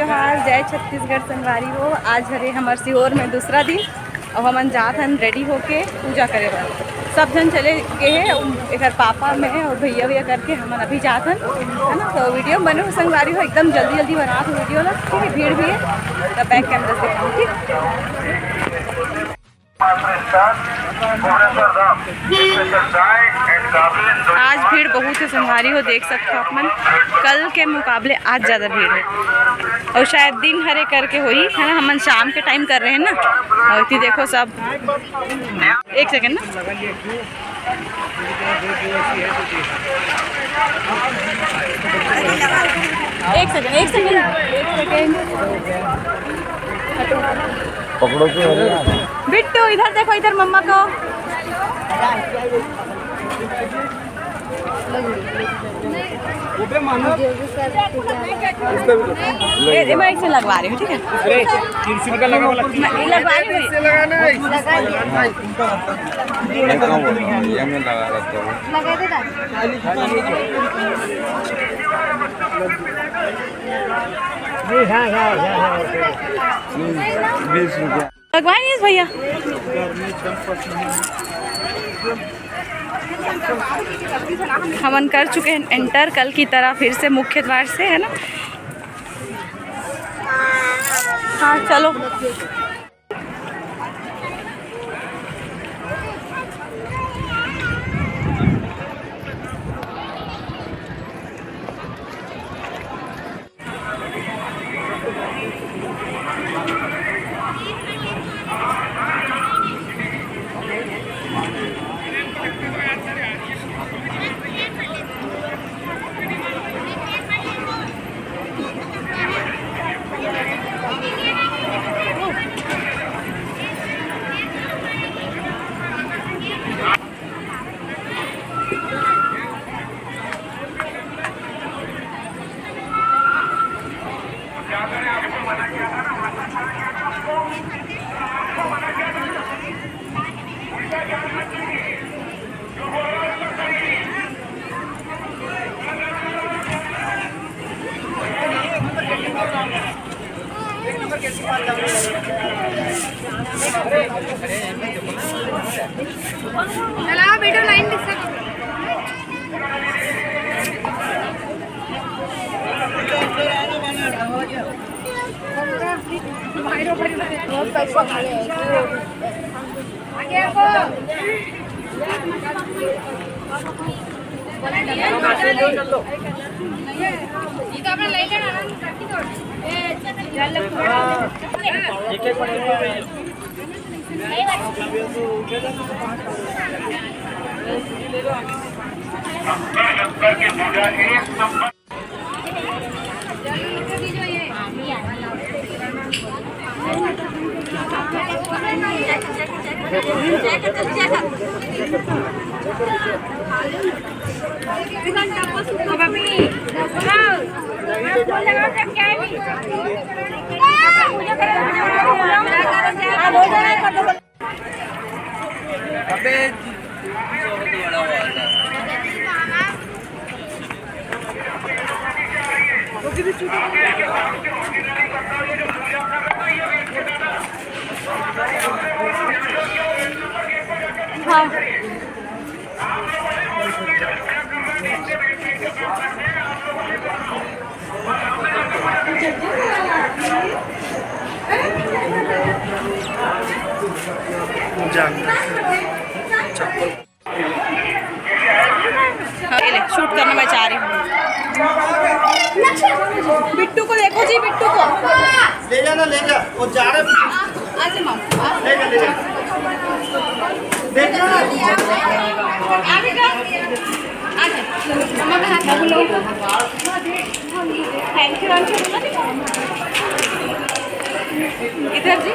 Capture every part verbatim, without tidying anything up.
हाल जय छत्तीसगढ़ संगवारी हो। आज हरे हमर सीहोर में दूसरा दिन, अब हमन जात हन रेडी होके पूजा करे बर। सब झन चले गे हे, उन-, एकर पापा, मैं और भैया भैया करके हमन अभी जात हन, है ना। तो वीडियो में बने हो संगवारी हो, एकदम जल्दी जल्दी बनात हो वीडियो ला, ठीक है, भीड़ भी है, तो बैक कैमरा से दिखाऊँ, ठीक। आज भीड़ बहुत है संगवारी हो, देख सकते हो आप मन, कल के मुकाबले आज ज़्यादा भीड़ है। और शायद दिन हरे करके होही, है ना, हमन शाम के टाइम कर रहे हैं ना। और इतनी देखो सब, एक सेकंड ना, एक सेकंड, एक सेकंड, एक सेकंड। पकड़ो तो, अरे यार। बिट्टू, इधर देखो, इधर मम्मा को। ए, ए, मैं इसे लगवा रही हूँ, ठीक है? अरे, किसी का लगा वाला मैं लगवा रही हूँ। लगा दिया। मैं कहाँ बोल रहा हूँ? ये मैं लगा रहा था। बीस रुपया। लगवाए नहीं भैया। हमन कर चुके हैं एंटर कल की तरह फिर से मुख्य द्वार से, है ना। हाँ, चलो। चला बेटा, लाइन दिखा। अबे, हाँ। ये ले, शूट करना मैं चाह रही हूँ। बिट्टू को देखो जी, बिट्टू को। ले जाना, ले जा, वो जा रहे। अच्छा, मामा। ले जा, ले जा। देख। आगे का? आगे। मामा का हाथ में लो। Thank you, thank you. इधर जी।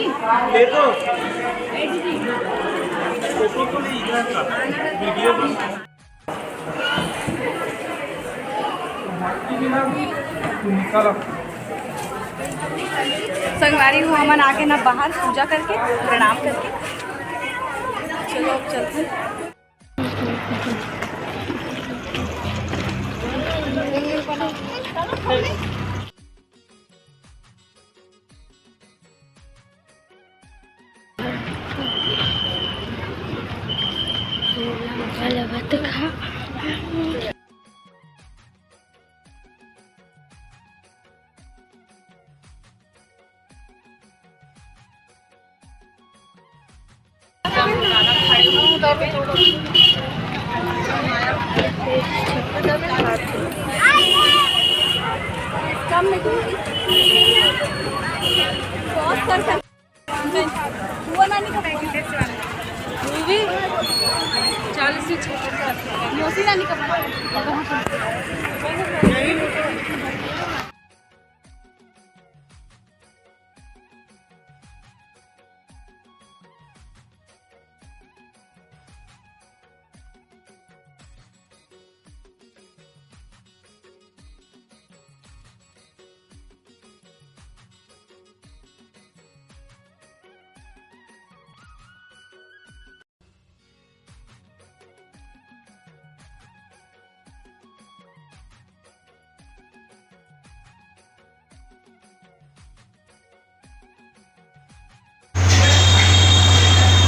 देखो, फोटो तो नहीं, इधर का वीडियो भी। संगवारी हो, हमन आगे ना बाहर पूजा करके, प्रणाम करके। चलो, अब चलते हैं।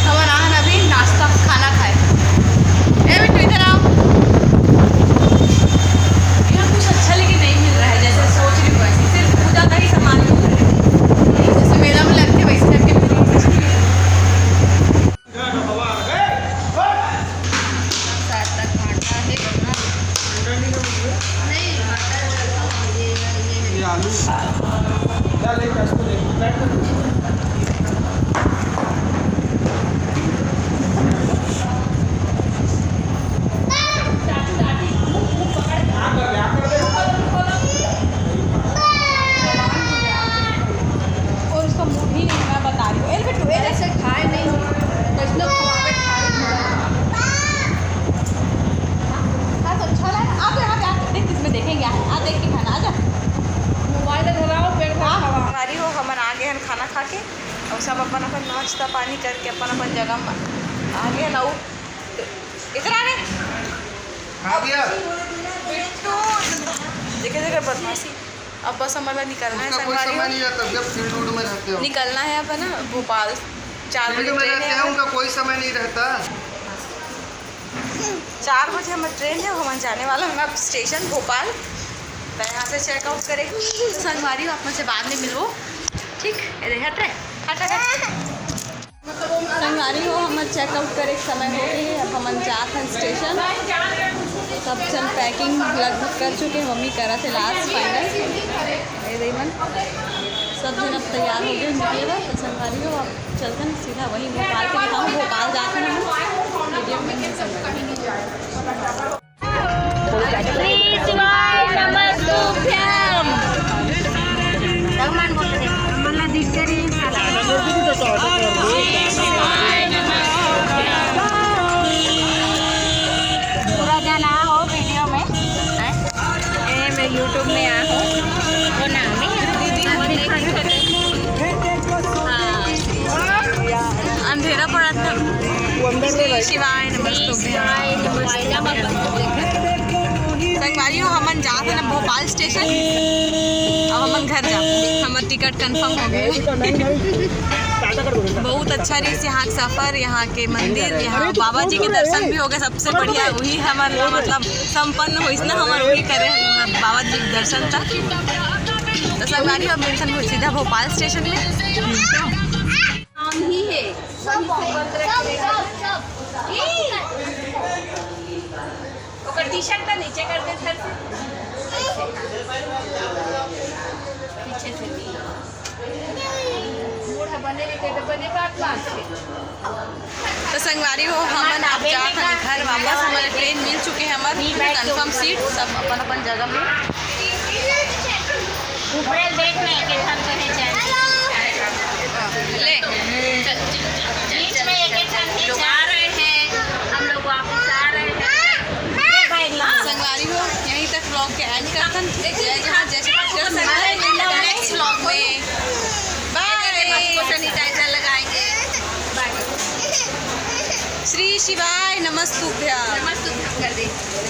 हमन आहन अभी नाश्ता खाना खाए। ए बिट्टू, इधर आओ। यहाँ कुछ अच्छा लेकिन नहीं मिल रहा है, जैसे सोच रही हूँ वैसे, सिर्फ पूजा का ही सामान मिल रहा है, जैसे मेला में लगते वैसे टाइप के मिल रहा है। ये आलू। और उसका मूड ही नहीं, मैं बता रही हूँ। ए बिट्टू, ए ऐसे खाए नहीं, वैष्णव खवावे खाए। हाँ, तो अच्छा लगा। आप यहाँ पे आके देख, इसमें देखेंगे, आप, आप देख के खाना, आ जा। मोबाइल धराओ, पेट भर हाँ, खावा। संगवारी हो, हमन आ गए हैं खाना खा के, और सब अपन अपन नाश्ता पानी करके अपन अपन जगह में आ गए हैं। और इधर आ रे। हाँ भैया। बिट्टू, देखे, देखे, बदमाशी। अब बस हमला निकलना है, उसका कोई संगवारी समय हो। नहीं रहता, जब फील्ड वूल्ड में रहते हो। निकलना है अब, है ना, भोपाल। चार फील्ड बजे में ट्रेन रहते है हैं, हमारी। उनका कोई समय नहीं रहता। चार बजे हमारी ट्रेन है, हम जाने वाला हूँ अब स्टेशन भोपाल। तो यहाँ से चेकआउट करेंगे। तो संगवारी हो, आप मुझसे बाद में मिलवो। ठीक है, हट रे, हट, हट, हट। संगवारी हो, हमर चेकआउट करे के समय हो गए, अब हमन जात हन स्टेशन। सब झन पैकिंग लगभग कर चुके हैं, मम्मी करत हे लास्ट फाइनल। ए दई मन सब झन अब तैयार हो गए निकले बर। तो संगवारी हो, अब चलथन सीधा वही भोपाल के दिखाऊँ, भोपाल जात हन हमन, वीडियो में संगवारी। श्री शिवाय नमस्तुभ्यं। भगवान बोल दे। श्री शिवाय नमस्तुभ्यं। पूरा जना हो वीडियो में। ए, मैं YouTube में आ हूँ। वो नाम है दीदी, हम देख सकते हैं। हाँ। अंधेरा पड़ा था। श्री शिवाय नमस्तुभ्यं। संगवारी हो, हमन जात हन भोपाल स्टेशन। अब हमन घर जाबो, हमर टिकट कंफर्म हो गए। बहुत अच्छा रहिस यहाँ के सफर, यहाँ के मंदिर, यहाँ बाबा जी के दर्शन भी हो गए। सबसे बढ़िया वही हमन ला, मतलब, संपन्न होइस ना, हमन वही करे हन बाबा जी के दर्शन तक। तो संगवारी, अब मिलथन सीधा भोपाल स्टेशन में। नाम ही है। ओकर टी शर्ट तो नीचे कर दे सर से। पीछे से भी। मूड ह बने रहिथे त बने बात बात हे। तो संगवारी हो, हमन आप जात हन घर वापस। हमारे ट्रेन मिल चुके हैं, हमारे कंफर्म सीट, सब अपन अपन जगह में। ऊपरे देख ले के हम तो नहीं जाए। ले। चल, चल, चल, चल, बीच चल, में एक चल, एक चल। हम लोग आ रहे हैं, हम लोग वापस आ रहे हैं। संगवारी हो, यहीं तक vlog के end करतन। जय जवान, जय छत्तीसगढ़। मिलते हैं next vlog में। बाय। Sanitizer लगाएंगे। श्री शिवाय नमस्तुभ्यं। नमस्तुभ्यं कर दे।